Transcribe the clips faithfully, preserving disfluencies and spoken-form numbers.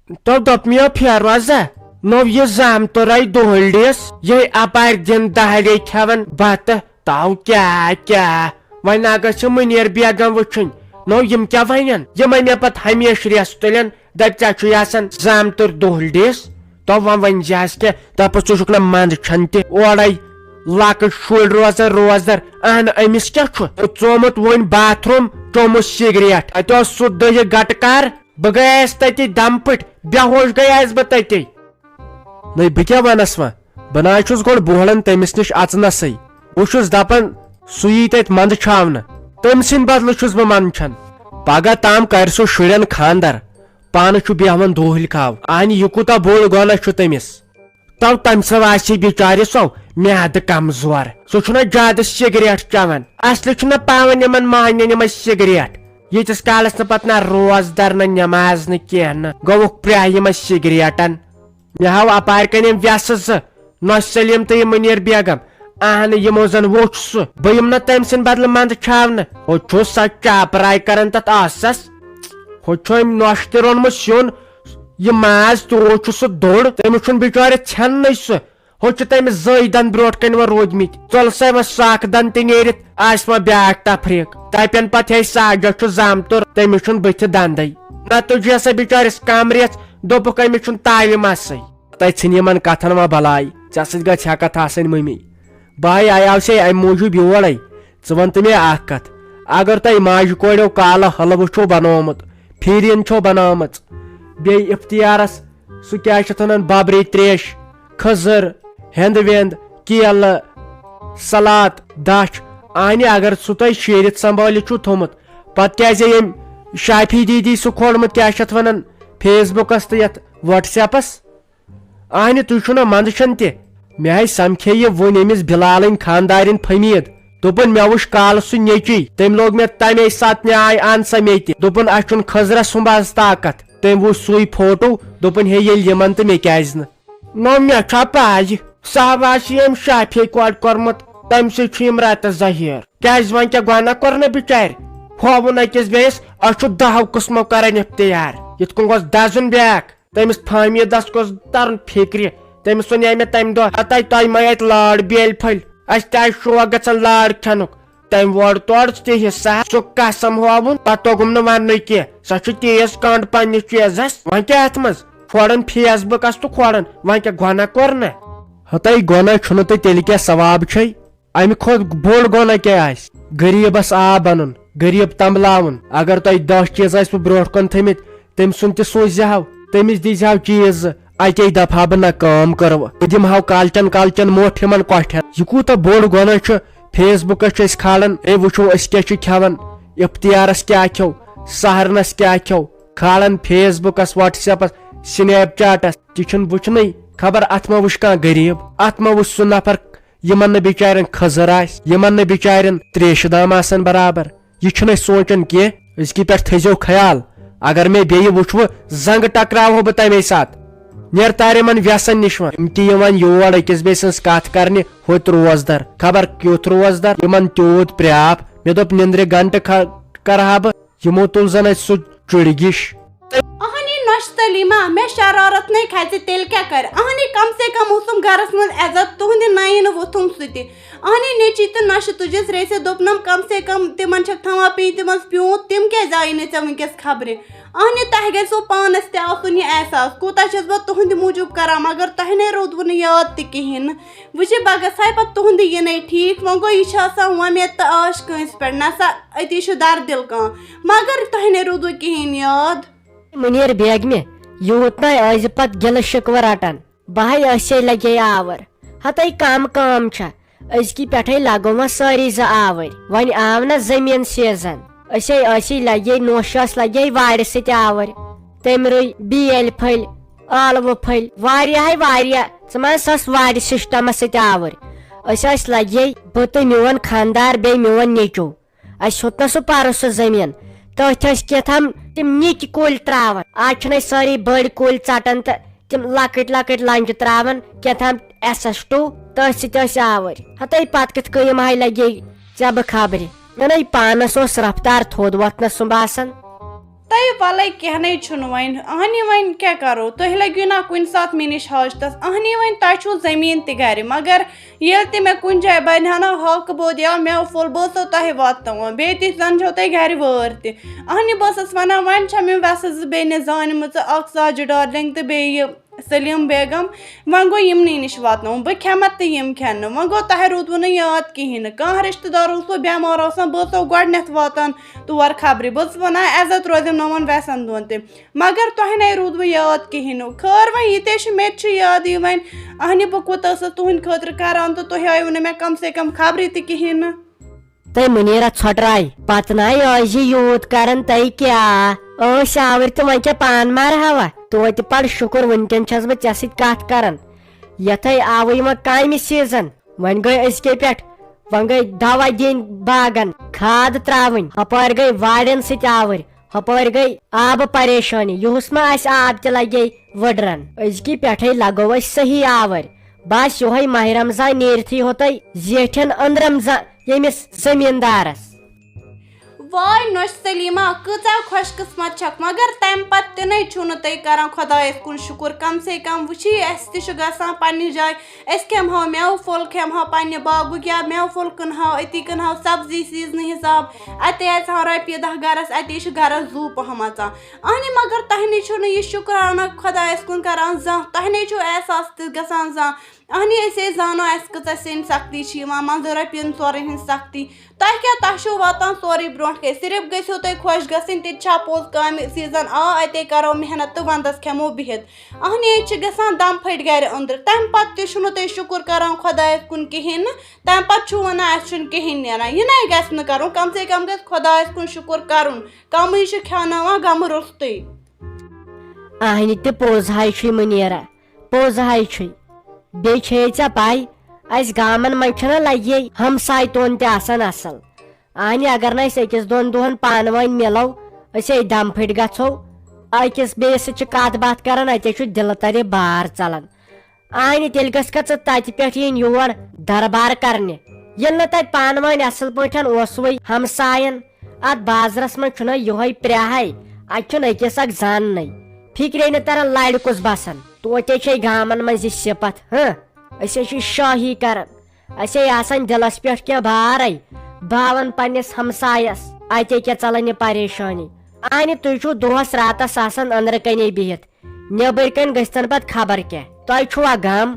تو دوٚپ مےٚ فیروزہ، نو یہِ زامتُرے دۄہلِس، یہِ اپارِ دِن دہلے کھٮ۪وان بتہٕ، تو کیٛاہ کیٛاہ۔ وۄنۍ اگر چھِ مُنیر بیگم وٕچھِنۍ، نو یِم کیٛاہ ونن، یِمے مےٚ پتہٕ ہمیشہِ ریس تُلن، دپہِ ژےٚ چھُے آسان زامتُر دۄہلِس، تو وۄنۍ ؤنۍ زِہس کینٛہہ، دپس ژٕ چھُکھ نہ منٛدٕ چھان تہِ اورے، لۄکٕٹۍ شُرۍ روزان روزدر، اہن أمِس کیٛاہ چھُ؟ ژومُت وۄنۍ باتھ روم، چومُت سگریٹ، اتہِ اوس سُہ دٔہہِ گٹہٕ کار، بہٕ گٔیس تتی دم پھٔٹۍ، بے ہوش گٔیس بہٕ تتی۔ نٔے بہٕ کیٛاہ ونس وۄنۍ؟ بہٕ نہ حظ چھُس گۄڈٕ بوہلان تٔمِس نِش اژنسٕے۔ بہٕ چھُس دپان سُہ یی تتہِ منٛدٕ چھاونہٕ۔ تٔمۍ سٕنٛدِ بدلہٕ چھُس بہٕ منٛدچھان۔ پگاہ تام کرِ سُہ شُرٮ۪ن خاندر۔ پانہٕ چھُ بیہوان دۄہلۍ کاو۔ اہنہِ یہِ کوٗتاہ بوٚڑ گۄناہ چھُ تٔمِس۔ تو تمہِ سۭتۍ آسہِ بِچارِ سو میادٕ کمزور۔ سُہ چھُنہ زیادٕ سگریٹ چٮ۪وان۔ اصلی چھُنہ پاوان یِمن مہنین یِمے سگریٹ۔ ییٖتِس کالس نہٕ پتہٕ نہ روزدر نہ نماز نہ کینٛہہ نہ گوٚوُکھ پرٛاہ یِمے سگریٹن۔ مےٚ ہاو اپارِ کنۍ یِم وٮ۪سہٕ زٕ، نۄش سلیٖم تہٕ یہِ مُنیر بیگم۔ اہنہٕ، یِمو زن ووٚچھ سُہ۔ بہٕ یِمہٕ نہ تٔمۍ سٕنٛدِ بدلہٕ منٛدٕ چھاونہٕ۔ ہُہ چھُ سۄ چاپراے کران تتھ آسس۔ ہُہ چھُ أمۍ نۄشہِ تہِ روٚنمُت سیُن، یہِ ماز تہِ، ہُہ چھُ سُہ دوٚر۔ تٔمِس چھُنہٕ بِچارِ ژھٮ۪ننٕے سُہ۔ ہُہ چھُ تٔمِس زٲے دن برونٛٹھ کنہِ وۄنۍ روٗدمٕتۍ۔ ژۄلسے وۄنۍ سۄ اکھ دن تہِ نیٖرِتھ آسہِ وۄنۍ بیٛاکھ تفریٖق۔ تپٮ۪ن پتہٕ ہے ساجد چھُ زامتُر، تٔمِس چھُنہٕ بٕتھِ دندے۔ نہ تُجی ہسا بِچٲرِس کم رٮ۪تھ، دوٚپُکھ أمِس چھُنہٕ تعلیٖم آسٕے۔ تۄہہِ ژھٕنہِ یِمن کتھن وۄنۍ بلاے، ژےٚ سۭتۍ گژھِ ہا کتھ آسٕنۍ مٔمی۔ بہٕ ہے آیاوسے امہِ موٗجوٗب یورے۔ ژٕ وَن تہٕ مےٚ اکھ کتھ، اگر تۄہہِ ماجہِ کورٮ۪و کالہٕ حلوٕ چھو بنومُت، پھیٖرِن چھو بنٲومٕژ، بیٚیہِ افتیارس سُہ کیٛاہ چھِ اَتھ وَنان، ببرِ تریش، کھٔزٕر، ہٮ۪نٛد وٮ۪نٛد، کیلہٕ، سلاد، دَچھ، اَہنہِ اگر سُہ تۄہہِ شیٖرِتھ سنبھٲلِتھ چھُو تھوٚمُت، پتہٕ کیٛازِ ییٚمۍ شافی دیدی سُہ کھولمُت، کیٛاہ چھِ اَتھ وَنان، فیس بُکس تہٕ یَتھ وٹس ایپس؟ اہنہِ، تُہۍ چھُو نہ منٛدچھان تہِ؟ مےٚ ہے سمکھے یہِ وُنۍ أمِس بلالٕنۍ خاندارِنۍ فمید۔ دوٚپُن، مےٚ وُچھ کالہٕ سُہ نیٚچی، تٔمۍ لوگ مےٚ تمے ساتہٕ نیاے، ان سا مےٚ تہِ۔ دوٚپُن، اسہِ چھُنہٕ خٔزرس ہُمباز طاقت۔ تٔمۍ وُچھ سُے فوٹو، دوٚپُن، ہے، ییٚلہِ یِمن تہٕ مےٚ کیازِ نہٕ؟ نو، مےٚ چھا پاے، سہو آسہِ ییٚمۍ شافی کورِ کوٚرمُت، تمہِ سۭتۍ چھُ یِم راتس ظٲہِر۔ کیازِ وۄنۍ کیٛاہ گۄناہ کوٚر نہ بِچارِ؟ ہووُن أکِس بیٚیِس، أسۍ چھُ دہو قٕسمو کران افتیار۔ یِتھ کٔنۍ گوٚژھ دزُن بیاکھ۔ تٔمِس فہمیدس گوٚژھ ترُن فِکرِ۔ تٔمِس وَنے مےٚ تَمہِ دۄہ، ہتے تۄہہِ ما اَتہِ لٲر بیلۍ پھٔلۍ؟ اَسہِ تہِ آسہِ شوق گژھان لٲر کھٮ۪نُک۔ تٔمۍ ووٚڑ تورٕ تہِ حصہ، سُہ قسم ہووُن، پتہٕ توٚگُم نہٕ وَننُے کینٛہہ۔ سۄ چھِ تیز کٔنٛڈ پننِس چیزس۔ وۄنۍ کیٛاہ اَتھ منٛز؟ کھولان فیس بُکس تہٕ کھولان، وۄنۍ کیٛاہ گۄناہ کوٚر نہ؟ ہتے گۄناہ چھُنہٕ تہٕ تیٚلہِ کیٛاہ ثواب چھے؟ امہِ کھۄتہٕ بوٚڑ گۄناہ کیٛاہ آسہِ؟ غریٖبس آب انُن، غریٖب تنبلاوُن۔ اگر تۄہہِ دَہ چیٖز آسِوٕ برونٛٹھ کُن تھٲمٕتۍ، تٔمۍ سُنٛد تہِ سوٗزِ ہاو، تٔمِس دِزِ ہاو چیٖز زٕ، اَکے دفعہ بہٕ نہ کٲم کٔروٕ۔ بہٕ دِمہٕ ہاو کالچن کالچن موٚٹھ یِمن کۄٹھٮ۪ن۔ یہِ کوٗتاہ بوٚڑ گۄناہ چھُ؟ فیس بُکس چھِ أسۍ کھالان، ہے وٕچھِو أسۍ کیٛاہ چھِ کھٮ۪وان، افتیارس کیٛاہ کھٮ۪و، سحرنس کیٛاہ کھٮ۪و، کھالان فیس بُکس، وٹس ایپس، سنیپ چیٹس۔ تہِ چھُنہٕ وٕچھنٕے، خبر اتھ ما وٕچھ کانٛہہ غریٖب، اتھ ما وٕچھ سُہ نفر یِمن نہٕ بِچارٮ۪ن خٔزٕر آسہِ، یِمن نہٕ بِچارٮ۪ن تریشہِ دام آسن برابر۔ یہِ چھُنہٕ أسۍ سونٛچان کینٛہہ۔ أزکہِ پٮ۪ٹھ تھٲیزیو خیال، اگر مےٚ بیٚیہِ وٕچھوٕ، زنٛگہٕ ٹکراوہو بہٕ تمے ساتہٕ۔ نیر تار یِمن وٮ۪سن نِش وۄنۍ۔ یِم تہِ یِوان یور أکِس بیٚیہِ سٕنٛز کتھ کرنہِ، ہوٚتۍ روزدر۔ خبر کیُتھ روزدر، یِمن تیوٗت پرٛاپھ۔ مےٚ دوٚپ، نِندرِ گنٹہٕ کھنٛڈ کرہا بہٕ، یِمو تُل زن اتہِ سُہ چُڑگِش۔ اہنی نۄشہِ سلیمہ، مےٚ شرارت نے کھژِ، تیٚلہِ کیٛاہ کرِ؟ اہنی کم سے کم اوسُم گرس منٛز عزت، تُہنٛدِ نَیہِ نہٕ ووٚتھُم سُہ تہِ۔ اہنی نیٚچی تہٕ نۄشہِ تُجِس ریژھِ دوٚپنم، کم سے کم تِمن چھکھ تھاوان پیٖنتہِ منٛز پیوٗنت، تِم کیٛازِ آیہِ نہٕ ژےٚ وٕنکیٚس خبرِ؟ اہنی تۄہہِ گژھِوٕ پانس تہِ آسُن یہِ احساس، کوٗتاہ چھس بہٕ تُہنٛدِ موٗجوٗب کران، مگر تۄہہِ نے روٗدوٕ نہٕ یاد تہِ کِہیٖنۍ نہٕ۔ وٕچھِ، بہٕ گژھٕ ہا پتہٕ تُہنٛدِ یِنَے ٹھیٖک، وۄنۍ گوٚو یہِ چھِ آسان وۄمید تہٕ آش کٲنٛسہِ پٮ۪ٹھ، نسا أتی چھُ دردِل کانٛہہ۔ مگر تۄہہِ نے روٗدوٕ کِہیٖنۍ یاد۔ مُنیٖر بیگمہِ، یوٗت نَے ٲسۍ زِ پتہٕ گِلہٕ شِکوٕ رَٹان۔ بہٕ ہَے ٲسے لَگے آوٕر۔ ہَتَے کَم کٲم چھےٚ۔ أزکی پٮ۪ٹھَے لَگو وۄنۍ سٲری زٕ آوٕرۍ۔ وۄنۍ آو نہ زٔمیٖن سیٖزن۔ أسے ٲسی لَگے، نوشہِ ٲس لَگے وارِ سۭتۍ آوٕرۍ۔ تٔمۍ رُوۍ بیٲلۍ پھٔلۍ، ٲلوٕ پھٔلۍ، واریاہَے واریاہ۔ ژٕ ما ٲسَس وارِ سِسٹَمَس سۭتۍ آوٕرۍ؟ أسۍ ٲسۍ لَگے، بہٕ تہٕ میون خانٛدار بیٚیہِ میون نیٚچوٗ۔ اَسہِ ہیوٚت نہ سُہ پَرُس سُہ زٔمیٖن۔ تٔتھۍ ٲسۍ کیٛاہ تام تِم نِکۍ کُلۍ ترٛاوان۔ آز چھِنہٕ أسۍ سٲری بٔڑۍ کُلۍ ژَٹان تہٕ تِم لۄکٕٹۍ لۄکٕٹۍ لنٛجہِ ترٛاوان، کیٛاہ تام ایس ایس ٹوٗ، تٔتھۍ سۭتۍ ٲسۍ آوٕرۍ۔ ہَتَے پَتہٕ کِتھ کٔنۍ یِم ہاے لَگے ژےٚ بہٕ خبرِ۔ مےٚ نَے پانَس اوس رفتار تھوٚد وۄتھنَس سُنٛمب آسان۔ تہٕ وَلَے کینٛہہ نَے چھُنہٕ وۄنۍ، اہنی وۄنۍ کیٛاہ کَرو، تُہۍ لٔگِو نا کُنہِ ساتہٕ میٛٲنِس حاجتَس، اہنی وۄنۍ تۄہہِ چھُو زٔمیٖن تہِ گَرِ، مگر ییٚلہِ تہِ مےٚ کُنہِ جایہِ بَنہِ ہا نا ہاکہٕ بود یا مٮ۪وٕ پھوٚل، بہٕ ٲسو تۄہہِ واتناوان، بیٚیہِ تہِ زَن چھو تۄہہِ گَرِ وٲر تہِ۔ اہنی بہٕ ٲسٕس وَنان وۄنۍ چھےٚ مےٚ وٮ۪سہٕ زٕ بیٚنہِ زامژٕ، اَکھ ساجہِ ڈارلِنٛگ تہٕ بیٚیہِ یہِ سلیم بیگم۔ وۄنۍ گوٚو یِمنٕے نِش واتناوُن، بہٕ کھٮ۪مہٕ تہٕ یِم کھٮ۪ن نہٕ۔ وۄنۍ گوٚو تۄہہِ روٗدوٕ نہٕ یاد کِہیٖنۍ نہٕ، کانٛہہ رِشتہٕ دار اوسوٕ بٮ۪مار آسان، بہٕ ٲسو گۄڈٕنٮ۪تھ واتان تور خبرِ، بہٕ ٲسٕس وَنان عزت روزٮ۪م نوٚوَن وٮ۪سَن دۄن تہِ، مگر تۄہہِ نَے روٗدوٕ یاد کِہیٖنۍ نہٕ۔ خٲر وۄنۍ یہِ تہِ چھُ، مےٚ تہِ چھُ یادٕے وۄنۍ، اہنہِ بہٕ کوٗتاہ ٲسٕس تُہٕنٛدِ خٲطرٕ کَران تہٕ تُہۍ آیوٕ نہٕ مےٚ کم سے کم خبرِ تہِ کِہیٖنۍ نہٕ۔ تہٕ مُنیٖرا ژھۄٹراے، پتہٕ نَے ٲسۍ زِ یوٗت کران، تہٕ کیٛاہ ٲسۍ آوٕرۍ تہٕ وۄنۍ کیٛاہ پان مارہاوا؟ توتہِ پَر شُکُر، وٕنکٮ۪ن چھَس بہٕ ژےٚ سۭتۍ کَتھ کران۔ یَتھَے آوٕے وۄنۍ کامہِ سیٖزن، وۄنۍ گٔے أزکے پٮ۪ٹھ، وۄنۍ گٔے دوا دِنۍ باغن، کھاد ترٛاوٕنۍ، ہُپٲرۍ گٔے وارٮ۪ن سۭتۍ آوٕرۍ، ہُپٲرۍ گٔے آبہٕ پریشٲنی، یُہُس ما اَسہِ آب تہِ لگے وٕڈرن؟ أزکی پٮ۪ٹھَے لگو أسۍ صحیح آوٕرۍ۔ بس یۄہے ماہِ رمضان نیرتھٕے ہوتَے زیٹھٮ۪ن أنٛدرٕ رمضان ییٚمِس زٔمیٖندارس۔ واے نۄش سلیمہ، کۭژاہ خۄش قٕسمت چھکھ، مگر تمہِ پتہٕ تہِ نے چھُو نہٕ تُہۍ کران خۄدایس کُن شُکُر۔ کم سے کم وٕچھی، اسہِ تہِ چھُ گژھان پننہِ جایہِ، أسۍ کھٮ۪مہو مٮ۪وٕ پھوٚل، کھٮ۪مہو پننہِ باغُک یا مٮ۪وٕ پھوٚل کٕنہو، أتی کٕنہو سبزی سیزنہٕ حساب، اتے اژہو رۄپیہِ دہ گرس، اتے چھُ گرس زُو پہم اژان۔ اہنہِ، مگر تۄہہِ نے چھُو نہٕ یہِ شُکرانہ خۄدایس کُن کران زانٛہہ، تۄہہِ نے چھُو احساس تہِ گژھان زانٛہہ۔ اہنہِ، أسۍ ہے زانو اسہِ کۭژاہ سیٚنۍ سختی چھِ یِوان منٛزٕ رۄپین ژورن ہٕنٛز سختی۔ تۄہہِ کیٛاہ، تۄہہِ چھُو واتان سورُے برونٛٹھ کَنہِ، صرف گٔژھِو تُہۍ خۄش گژھٕنۍ، تہِ چھا پوٚز کامہِ سیٖزن آ، اتے کرو محنت تہٕ ونٛدس کھٮ۪مو بِہِتھ۔ اہنہِ، ییٚتہِ چھِ گژھان دم پھٔٹۍ گرِ أنٛدرٕ، تمہِ پتہٕ تہِ چھُو نہٕ تُہۍ شُکُر کران خۄدایس کُن کِہیٖنۍ نہٕ، تمہِ پتہٕ چھُو ونان اسہِ چھُنہٕ کِہیٖنۍ نیران۔ یہِ نے گژھِ نہٕ کرُن، کم سے کم گژھِ خۄدایس کُن شُکُر کرُن، کمٕے چھُ کھیٛاناوان غمہٕ روٚستُے۔ اہنہِ تہِ پوٚز ہاے چھُے مُنیٖرا، پوٚز ہاے چھُے۔ بیٚیہِ چھے ژےٚ پَے، اَسہِ گامَن منٛز چھُنہ لَگے ہمساے تون تہِ آسان اَصٕل۔ اہنہِ اگر نہٕ أسۍ أکِس دۄن دۄہَن پانہٕ ؤنۍ مِلو، أسۍ ہے دَم پھٔٹۍ گژھو۔ أکِس بیٚیِس سۭتۍ چھِ کَتھ باتھ کَران، اَتے چھُ دِلہٕ تَلہِ بار ژَلان۔ اہنہِ تیٚلہِ گژھکھا ژٕ تَتہِ پٮ۪ٹھ یِنۍ یور دربار کَرنہِ؟ ییٚلہِ نہٕ تَتہِ پانہٕ ؤنۍ اَصٕل پٲٹھۍ اوسوٕے ہمساین، اَتھ بازرَس منٛز چھُنہ یِہوٚے پرٛاہَے، اَتہِ چھُنہٕ أکِس اَکھ زاننَے۔ فِکرے نہٕ تَران لَرِ کُس بَسان۔ توتہِ چھے گامَن منٛز یہِ صِفت، ہہ؟ أسۍ ہے چھِ شٲہی کَران۔ اَسہِ ہے آسان دِلَس پٮ۪ٹھ کینٛہہ بارَے، باوَن پنٛنِس ہمسایَس، اَتے کیٛاہ ژَلان یہِ پریشٲنی۔ اہنہِ تُہۍ چھُو دۄہَس راتَس آسان أنٛدرٕ کَنے بِہِتھ، نیٚبٕرۍ کَنۍ گٔژھتَن پَتہٕ خبر کیٛاہ۔ تۄہہِ چھُوا غم؟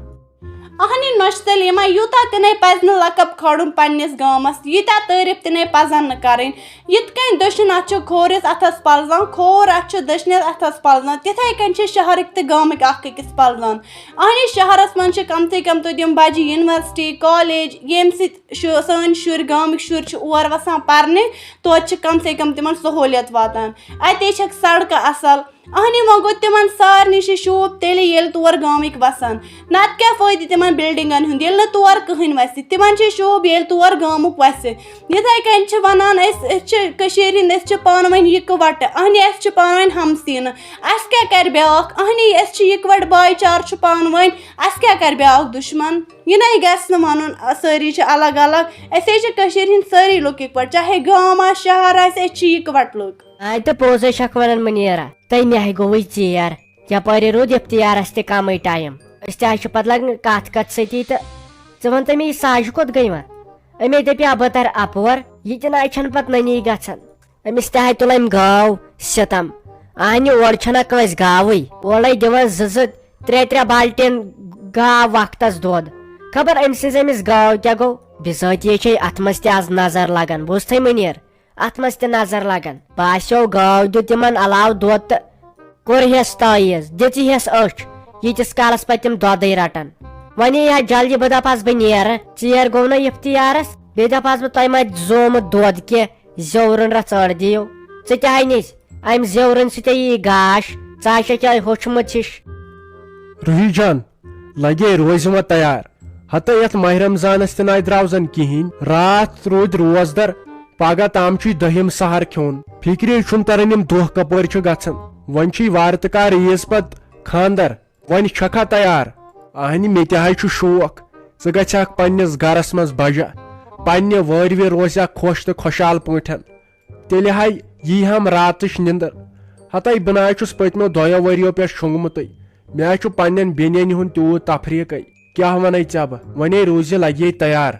اہنہِ نۄشہِ سلیمہ، یوٗتاہ تہِ نے پَزِ نہٕ لقب کھالُن پنٛنِس گامَس، ییٖتیٛاہ تعٲریٖف تہِ نے پَزَن نہٕ کَرٕنۍ۔ یِتھ کٔنۍ دٔچھُن اَتھٕ چھُ کھوورِس اَتھَس پَلزان، کھووُر اَتھٕ چھُ دٔچھنِس اَتھَس پَلزان، تِتھَے کٔنۍ چھِ شہرٕکۍ تہٕ گامٕکۍ اَکھ أکِس پَلزان۔ اہنہِ شہرَس منٛز چھِ کم سے کم توتہِ یِم بَجہِ یونیورسٹی، کالج، ییٚمہِ سۭتۍ شُ-، سٲنۍ شُرۍ، گامٕکۍ شُرۍ چھِ اور وَسان پَرنہِ، توتہِ چھِ کم سے کم تِمَن سہوٗلیت واتان۔ اَتے چھَکھ سڑکہٕ اَصٕل۔ اہنہِ وۄنۍ گوٚو تِمَن سارنٕے چھِ شوٗب تیٚلہِ ییٚلہِ تور گامٕکۍ وَسَن۔ نَتہٕ کیٛاہ فٲیدٕ تِمَن بِلڈِنٛگَن ہُنٛد ییٚلہِ نہٕ تور کٕہٕنۍ وَسہِ؟ تِمَن چھِ شوٗب ییٚلہِ تور گامُک وَسہِ۔ یِتھَے کٔنۍ چھِ وَنان أسۍ، أسۍ چھِ کٔشیٖرِ ہِنٛدۍ، أسۍ چھِ پانہٕ ؤنۍ یِکہٕ وَٹہٕ۔ اہنہِ، اَسہِ چھِ پانہٕ ؤنۍ ہمسیٖنہٕ۔ اَسہِ کیٛاہ کَرِ بیٛاکھ؟ اہنہِ، أسۍ چھِ یِکہٕ وَٹہٕ بھایی چار چھُ پانہٕ ؤنۍ، اَسہِ کیٛاہ کَرِ بیٛاکھ دُشمَن؟ یہِ نَے گژھِ نہٕ وَنُن، سٲری چھِ الگ الگ۔ أسۍ ہے چھِ کٔشیٖرِ ہِنٛدۍ سٲری لُکھ یِکہٕ وَٹہٕ، چاہے گام آسہِ، شہر آسہِ، أسۍ چھِ یِکہٕ وَٹہٕ لُکھ۔ آے تہٕ پوٚز ہے چھَکھ وَنان مُنیٖرا، تَمہِ آیہِ گوٚوُے ژیر۔ یَپٲرۍ روٗد اِفتِیارَس تہِ کَمٕے ٹایم۔ أسۍ تہِ حظ چھِ پَتہٕ لَگان کَتھ کَتھ سۭتی تہٕ ژٕ وَن تہٕ مےٚ، یہِ ساجہِ کوٚت گٔے وۄنۍ؟ أمے دَپہِ اَبہٕ تَرٕ اَپور، یہِ تہِ نہ حظ چھَنہٕ پَتہٕ نٔنی گژھان۔ أمِس تہِ ہاے تُل أمۍ گاو سِتَم۔ اہنہِ اورٕ چھَنہ کٲنٛسہِ گاوٕے۔ اورَے دِوان زٕ زٕ، ترٛےٚ ترٛےٚ بالٹیٖن گاو وقتَس دۄد۔ خبر أمۍ سٕنٛز أمِس گاو کیٛاہ گوٚو؟ بِذٲتی چھے اَتھ منٛز تہِ آز نظر لگان، بوٗزتھٕے مُنیٖر؟ اَتھ منٛز تہِ نظر لگان۔ باسیو گاو دیُت تِمَن علاوٕ دۄد تہٕ کوٚر ہٮ۪س تٲیٖز، دِژ ہٮ۪س أچھ، ییٖتِس کالَس پَتہٕ تِم دۄدٕے رَٹَن۔ وۄنۍ یی ہا جلدی، بہٕ دَپہٕ ہَس بہٕ نیرٕ۔ ژیر گوٚو نہ اِفتِیارَس، بیٚیہِ دَپہٕ ہَس بہٕ تۄہہِ ما زومُت دۄد کینٛہہ؟ زیورُن رَژھ أڑ دِیِو۔ ژٕ تہِ ہاے نِس اَمہِ زیورُن سۭتۍ یی گاش، ژٕ ہا چھَکھ یِہوٚے ہوٚچھمُت ہِش۔ روحی جان، لگے روزِ وۄنۍ تیار۔ ہتہٕ یتھ ماہِ رمضانس تہِ ناے درٛاو زن کِہیٖنۍ۔ راتھ روٗدۍ روزدر، پگاہ تام چھُے دٔہِم سحر کھیوٚن۔ فکرے چھُم تران یِم دۄہ کپٲرۍ چھِ گژھان۔ وۄنۍ چھُے وارٕ تہٕ کارٕ عیٖز پتہٕ خانٛدر۔ وۄنۍ چھکھا تیار؟ اہنہِ، مےٚ تہِ ہاے چھُ شوق ژٕ گژھکھ پننِس گرس منٛز بجا، پننہِ وٲرۍ وِ روزکھ خۄش تہٕ خۄشحال پٲٹھۍ۔ تیٚلہِ ہاے یی ہم راتٕچ نِندٕر۔ ہتے بہٕ نہ حظ چھُس پٔتمیو دۄیو ؤرِیو پٮ۪ٹھ شۄنٛگمُتٕے۔ مےٚ حظ چھُ پننٮ۪ن بیٚنٮ۪ن ہُنٛد تیوٗت تفریٖقے۔ کیٛاہ وَنے ژےٚ بہٕ؟ وۄنۍ روٗزِ لگے تیار۔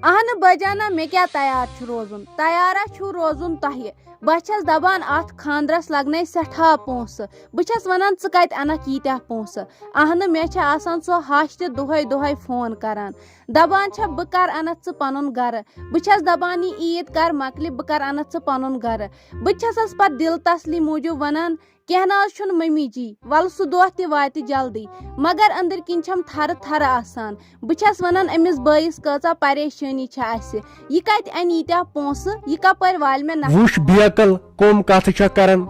اہنہٕ بٲجانہ، مےٚ کیٛاہ تیار چھُ روزُن؟ تیارا چھُ روزُن تۄہہِ۔ بہٕ چھَس دپان، اتھ خاندرس لگنے سٮ۪ٹھاہ پونٛسہٕ۔ بہٕ چھَس ونان، ژٕ کتہِ انکھ ییٖتیٛاہ پونٛسہٕ؟ اہنہٕ، مےٚ چھِ آسان سۄ ہش تہِ دۄہے دۄہے فون کران۔ دپان چھےٚ، بہٕ کر انتھ ژٕ پنُن گرٕ؟ بہٕ چھَس دپان، یہِ عیٖد کر مۄکلہِ، بہٕ کر انتھ ژٕ پنُن گرٕ؟ بہٕ تہِ چھَسس پتہٕ دل تسلی موٗجوٗب ونان، کینٛہہ نہ حظ چھُنہٕ ممی جی، ولہٕ سُہ دۄہ تہِ واتہِ جلدی۔ مگر أنٛدٕرۍ کِنۍ چھَم تھرٕ تھرٕ آسان۔ بہٕ چھَس ونان، أمِس بٲیِس کۭژاہ پریشٲنی چھےٚ اَسہِ۔ یہِ کتہِ انہِ ییٖتیٛاہ پونٛسہٕ؟ یہِ کپٲرۍ والہِ مےٚ نفر؟ وٕچھ بیکل، کۄم کتھٕ چھےٚ کران۔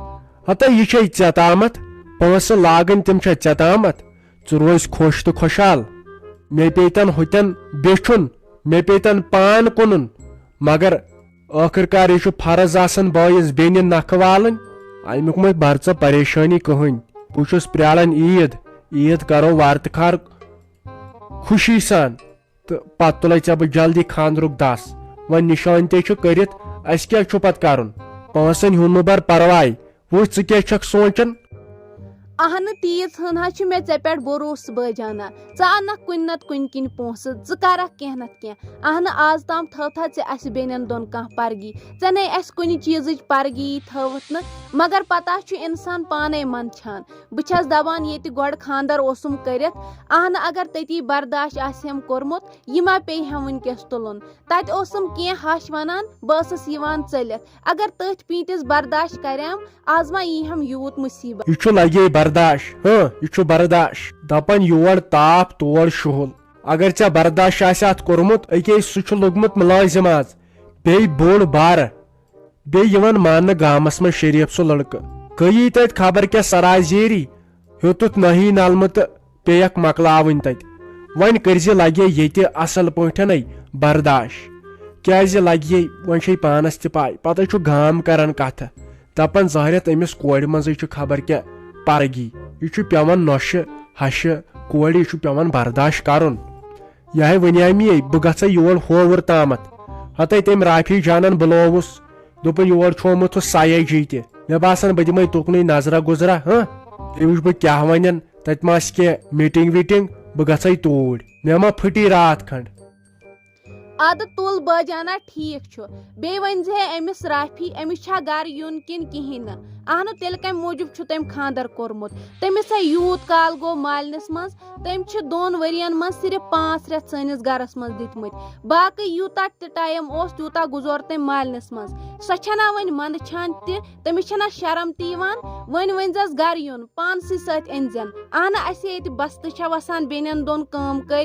ہتے یہِ چھے ژےٚ تامتھ، پونٛسہٕ لاگٕنۍ تِم چھےٚ ژےٚ تامتھ۔ ژٕ روز خۄش تہٕ خۄشحال۔ مےٚ پیٚیہِ تن ہُتٮ۪ن بیچھُن، مےٚ پیٚیہِ تن پان کٕنُن، مگر ٲخٕر کار یہِ چھُ فرض آسان بٲیِس بیٚنہِ نکھٕ والٕنۍ۔ امیُک مہ بر ژٕ پریشٲنی کٕہٕنۍ۔ بہٕ چھُس پرٛاران عیٖد، عیٖد کرو وارٕ تہٕ کارٕ خوشی سان، تہٕ پتہٕ تُلے ژےٚ بہٕ جلدی خانٛدرُک دس۔ وۄنۍ نِشٲنۍ تے چھُ کٔرِتھ، اسہِ کیٛاہ چھُ پتہٕ کرُن؟ پونٛسن ہُنٛد مہ بر پرواے، وٕچھ، ژٕ کیٛاہ چھکھ سونٛچان؟ اہنہٕ، تیٖژ ہن حظ چھِ مےٚ ژےٚ پٮ۪ٹھ بھروسہٕ، بٲجانہ۔ ژٕ انکھ کُنہِ نتہٕ کُنہِ کِنۍ پونٛسہٕ، ژٕ کرکھ کینٛہہ نتہٕ کینٛہہ۔ اہنہٕ، آز تام تھٲوتھا ژےٚ اسہِ بیٚنٮ۪ن دۄن کانٛہہ پرگی؟ ژےٚ نے اسہِ کُنہِ چیٖزٕچ پرگی تھٲوٕتھ نہٕ۔ مگر پتہ چھُ انسان پانے منٛدچھان۔ بہٕ چھس دپان، ییٚتہِ گۄڈٕ خانٛدر اوسُم کٔرِتھ، اہنہٕ، اگر تٔتی برداش آسہِ ہم کوٚرمُت، یہِ ما پیٚیہِ ہم وٕنکیٚس تُلُن؟ تتہِ اوسُم کینٛہہ ہش ونان، بہٕ ٲسٕس یِوان ژٔلِتھ۔ اگر تٔتھۍ پیٖنتِس برداش کریم، از ما یی ہم یوٗت مُصیبت؟ یہِ چھُ لگے برداش، ہاں، یہِ چھُ برداش۔ دپان یور تاپھ، تور شُہُل۔ اگر ژےٚ برداش آسہِ اتھ کوٚرمُت، أکے سُہ چھُ لوٚگمُت مُلٲزِم از، بیٚیہِ بوٚڑ بارٕ۔ بیٚیہِ یِوان ماننہٕ گامس منٛز شریف سُہ لڑکہٕ۔ گٔیی تتہِ خبر کیٛاہ سرازیری، ہیوٚتُتھ نٲہی نلمہٕ تہٕ پیٚیکھ مۄکلاوٕنۍ تتہِ۔ وۄنۍ کٔرزِ لگے ییٚتہِ اصل پٲٹھٮ۪نے برداش، کیٛازِ لگے وۄنۍ چھے پانس تہِ پاے، پتہٕ چھُ گام کران کتھٕ، دپان ظٲہرتھ أمِس کورِ منٛزٕے چھُ خبر کیٛاہ پرگی۔ یہِ چھُ پٮ۪وان نۄشہِ ہشہِ کورِ، یہِ چھُ پٮ۪وان برداش کرُن۔ یہِ ہے ونیامی، بہٕ گژھے یور ہووُر تامتھ۔ ہتے تٔمۍ رافی جانن بُلووُس، دوٚپُن، یور چھُ آمُت ہُہ سیاجی تہِ۔ مےٚ باسان، بہٕ دِمے تُکنُے نظرا گُزرا، ہاں؟ بیٚیہِ وٕچھ بہٕ کیٛاہ ونن، تتہِ ما آسہِ کینٛہہ میٖٹنگ ویٖٹنگ، بہٕ گژھے توٗرۍ۔ مےٚ ما پھٕٹی راتھ کھنڈ۔ ادٕ تُل بٲجانہ، ٹھیٖک چھُ۔ بیٚیہِ ؤنۍ زِ ہے أمِس رافی، أمِس چھا گرٕ یُن کِنہٕ کِہیٖنۍ نہٕ؟ اہنُو، تیٚلہِ کمہِ موٗجوٗب چھُ تٔمۍ خانٛدر کوٚرمُت؟ تٔمِس ہے یوٗت کال گوٚو مالِنِس منٛز، تٔمۍ چھِ دۄن ؤرین منٛز صرف پانٛژھ رٮ۪تھ سٲنِس گرس منٛز دِتمٕتۍ۔ باقٕے یوٗتاہ تہِ ٹایم اوس، تیوٗتاہ گُزور تٔمۍ مالِنِس منٛز۔ سۄ چھےٚ نا وۄنۍ منٛدچھان تہِ، تٔمِس چھےٚ نا شرم تہِ یِوان؟ وۄنۍ ؤنۍ زٮ۪س گرٕ یُن، پانسٕے سۭتۍ أنۍ زٮ۪ن۔ اہنہ، اسہِ ییٚتہِ بستہٕ چھےٚ وسان بیٚنٮ۪ن دۄن کٲم کٔرۍ،